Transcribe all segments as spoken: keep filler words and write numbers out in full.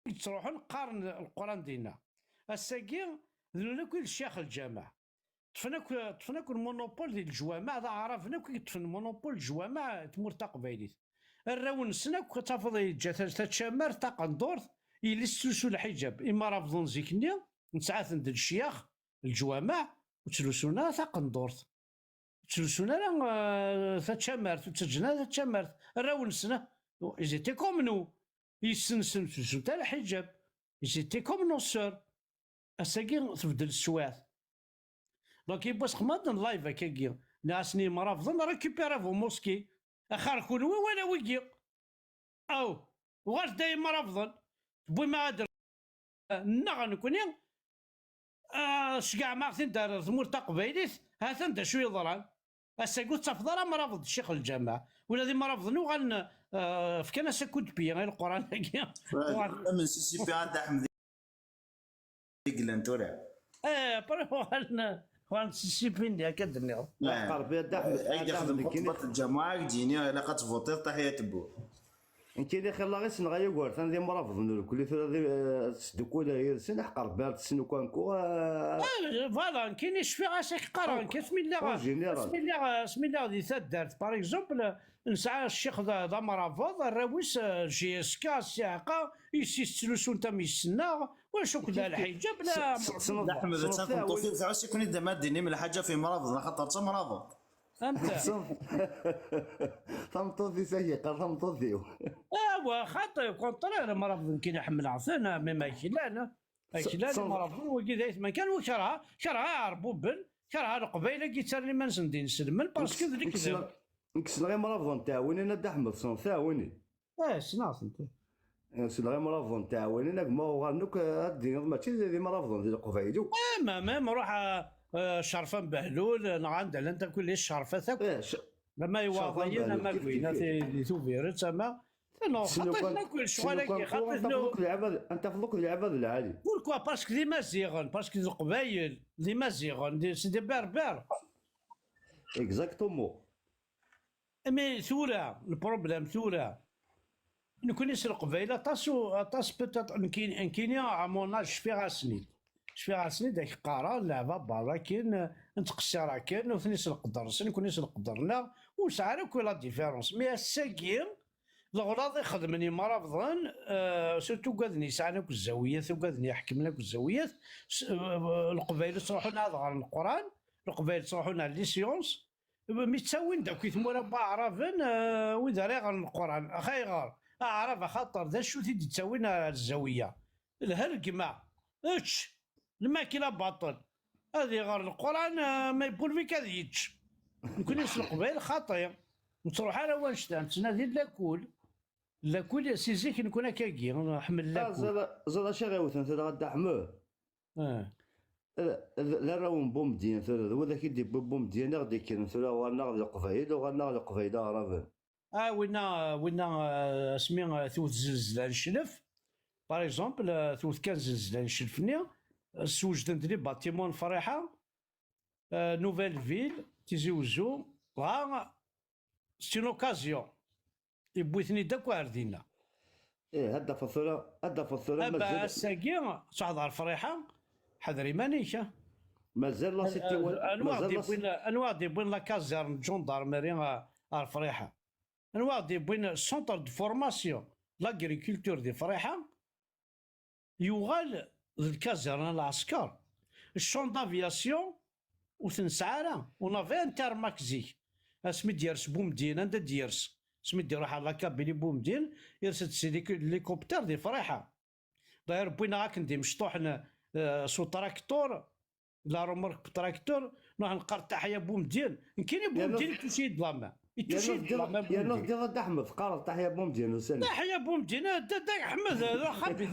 yettruḥun qqaren Leqran dinna. Ass-agi, d nutni akk i d ccyax lǧameɛ. Ṭṭfen akk, ṭṭfen akk lmunupul di leǧwameɛ, d aɛraben akk i yeṭṭfen lmunupul leǧwameɛ n tmurt taqbaylit. Arraw-nsen akk, ad tafeḍ yeǧǧa ta-, tačamart taqendurt, yelli tettlusu lḥiǧab. Imrabḍen zik-nni, nesɛa-ten d lecyax, leǧwameɛ, ur ttlusun ara taqendurt. Ur ttlusun ara, eh, tačamart, ur ttaǧǧan ara tačamart. Arraw-nsen, ils étaient comme nous. Yessensen ur ttlusun ara lḥiǧab. Ils étaient comme nos sœurs. Ass-agi tbeddel teswiɛt. Donc, yiwwas xmaḍ n live akkagi. Nniɣ-asen i yimrabḍen, récupérez vos mosquées. Axir kunwi wala wigi. Aw, uɣalet-d ay imrabḍen. Tewwim-aɣ-d nneɣ nekni, ah, ceggɛem-aɣ-t-id ar tmurt taqbaylit, ha-t-an d acu yeḍran. Ass-agi ur tettafeḍ ara amrabeḍ d ccix lǧameɛ. Ula d imrabeḍen uɣalen, ah, fkan-as akudpiya i Leqran-agi. Uɣalen am Mississippi, a Dda Ḥmed, i yellan tura. Eh, après uɣalen, uɣalen Mississippi-nni, akka d-nniɣ. Aqerbi a Dda Ḥmed, ay a Dda d-ixdem Ḥmed, nekkini xutbat lǧamuɛa, i k-d-yini ilaq ad tvuṭiḍ taḥya tewwurt. Nekkini xilla i ssneɣ ay ugertan d imrabeḍen irkelli tura d, eh, tesdukkul yid-sen, aḥqer Bert Snukanku, eh. Ah, voilà, nekkini cfiɣ-as ak qqareɣ, nekk asmi lliɣ, en général, asmi lliɣ, asmi lliɣ di taddart, par exemple, nesɛa ccix d, d amrabeḍ, arraw-is, eh, J S K, ssiɛqa, yessi-s ttlusun-t am yessi-nneɣ, wacu-k d lḥiǧab, la. Ḥmed, d tameṭṭut-iw, tɛuss-iken-id ma d-tinim lḥaǧa f imrabeḍen, axaṭer d tamrabeḍt. Anta? Tameṭṭut-is, ak yeqqar tameṭṭut-iw. Awa, xaṭi, au contraire, imrabeḍen nekkini ḥemmleɣ-ten, même aklan. Aklan, imrabeḍen, wagi d aytma kan, u kerha, kerha iɛerbuben, kerha leqbayel-agi yettarran iman-nsen d inselmen, parce que d lekdeb. Nekk ssneɣ imrabeḍen n tɛawinin, a Dda Ḥmed, ssneɣ tɛawinin. Eh, ssneɣ-tent. Eh, ssneɣ imrabeḍen n tɛawinin, a gma uɣalen akk, eh, ad d-tiniḍ mačči d, d imrabeḍen di leqbayel akk. Eh, ma, ma, ma ruḥ, eh, eh, Cerfan Behlul, neɣ anda llant akk les Cerfat akk. Eh, c-, ama Iwaḍiyen, ama Guyna, di Tubiret, ama. Non, xaṭi akk lecɣal-agi, xaṭi anta tafeḍ akk d lɛibad, anta tafeḍ akk d lɛibad lɛali. Pourquoi? Parce que d Imaziɣen, parce que d Leqbayel, d Imaziɣen, d, c'est des Berbères. Exactement. Mais tura, le problème tura, nekkni s Leqbayel aṭas u, aṭas peut-être, nekkini, nekkini à mon âge cfiɣ-asen-id. Cfiɣ-asen-id, ak qqareɣ, leɛba berra akken, nettqeṣṣir akken, nutni s leqder-nsen, nekkni s leqder-nneɣ, ur nesɛi ara akk la différence. Mais ass-agi, leɣlaḍ i xedmen imrabḍen, euh, surtout ugaden yesɛan akk zzawiyat, ugaden iḥekmen akk zzawiyat, s-, euh, Leqbayel ttruḥun ad ɣren Leqran, Leqbayel ttruḥun ar les sciences, Mi ttawin-d akk i tmura n waɛraben, eh, wid ara iɣren Leqran. Ax ayɣer? Aɛrab axaṭer d acu t-id-ittawin ar zzawiya? Lhergma. Ečč. Lmakla baṭel. Ad iɣer Leqran, eh, ma yewwi lbik ad yečč. Nekkni s Leqbayel xaṭi. Nettruḥ ara wanect-a, nettnadi lakul. Lakul, si zik nekkni akkagi, nḥemmel lakul. Ẓer, ẓer acu i ɣ-iwten tura a Dda Ḥmed? Eh. Eh, d, d arraw n Bumedyen tura, d widak i d-yewwi Bumedyen i ɣ-d-ikkren tura, uɣalen-aɣ d Leqbayel, uɣalen-aɣ Leqbayel aɛraben. Ah, winna, winna, eh, asmi, eh, tewwet zzelzla n Cclef, par exemple, eh, tewwet kan zzelzla n Cclef-nni, eh, swejden-d les bâtiments n Friḥa, eh, Nouvelle Ville, Tizi Wezzu, dɣa, c'est une occasion. Yewwi-ten-id akk ar dinna. Ih, ad d-tafeḍ tura, ad d-tafeḍ tura. Aba mazal ass-agi, tṛuḥeḍ ɣer Friḥa, ḥader iman-ik, ah. Mazal la cité, eh, anwa mazal la d-yewwin, anwa d-yewwin la caserne n gendarmerie, ah, ɣer Friḥa? Anwa d-yewwin centre de formation de l'agriculture di Friḥa? Yuɣal d lkazerna n lɛesker. Le champ d'aviation ur t-nesɛi ara. On avait un tarmac zik. Asmi d-yers Bumedyen, anda d-yers? Asmi d-iruḥ ɣer la Kabylie Bumedyen, yers-d s hélico-, l'hélicoptère di Friḥa. D'ailleurs, wwin-aɣ akken d imecṭuḥen, euh, s utraktur, la remorque traktur, nruḥ neqqar taḥya Bumedyen. Nekkini Bumedyen ittuci-yi-d la main. Ittuci-yi-d la main Bumedyen. Yerna tdiḍ a Dda Ḥmed, teqqareḍ taḥya Bumedyen ussan-a. Taḥya Bumedyen, a Dda, Dda Ḥmed, d axabit.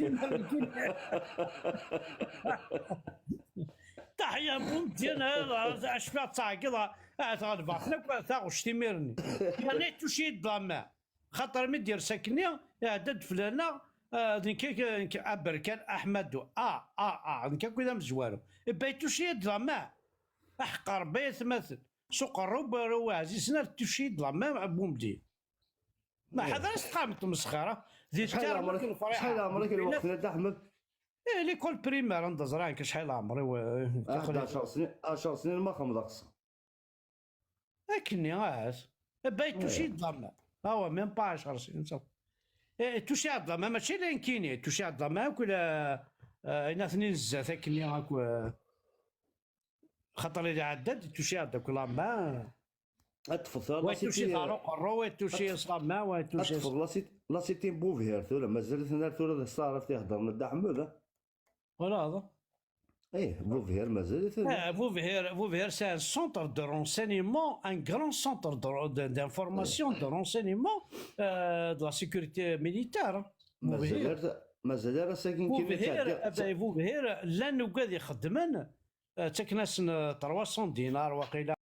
Taḥya Bumedyen, a, a, acfiɣ ttɛeggiḍ, ahat ɣelbeɣ-ten akk taɣect imir-nni. Yerna ittuci-yi-d la main. Xaṭer mi d-yers akkenni, iɛedda-d fell-aneɣ, ah, d nekk, nekk, aberkan Aḥmadu, ah, ah, ah, nekk akk i d amezwaru. Ebba ittuci-yi-d la main. Aḥeqqar Rebbi ay atmaten. S uqerru n warraw ɛzizen ar ttuci-yi-d la main Bumedyen. Ma ḥader ad s-tqam tmesxira. D Di lkarma n lferḥ. Acḥal ɛemṛek lweqt-nni, Dda Ḥmed? Eh, l'école primaire, anda ẓriɣ nekk acḥal ɛemṛ-iw. Ah, ɛecṛ snin, ɛecṛ snin ma xemḍeɣ. Akkenni ahat. Eh ben, il touchait de la main. Ah ouais, même pas ɛecṛ snin. Eh, il touchait de la main, mačči la nekkini, il touchait de la main akk la, eh, ayen atni zdat akkenni akk, eh, xaṭer il iɛedda-d, il touchait-d akk la main. Ad teffeɣ tura, wa touché ɣer uqerru, wa touché s la main, wa touché. Ad teffeɣ la cité n Bubhir tura, mazal-iten ar tura d taɛrabt i heddren Dda Ḥmed. Voilà. Eh, Bubhir mazal-iten. Eh, Bubhir, Bubhir, c'est un centre de renseignement, un grand centre de, de, d'information, de renseignement, euh, de la sécurité militaire. Bubhir. Mazal ar ass-agi nekkini ttɛeddiɣ. Bubhir, llan ugad ixeddmen, eh, ttaken-asen, eh, trois cents dinars waqila.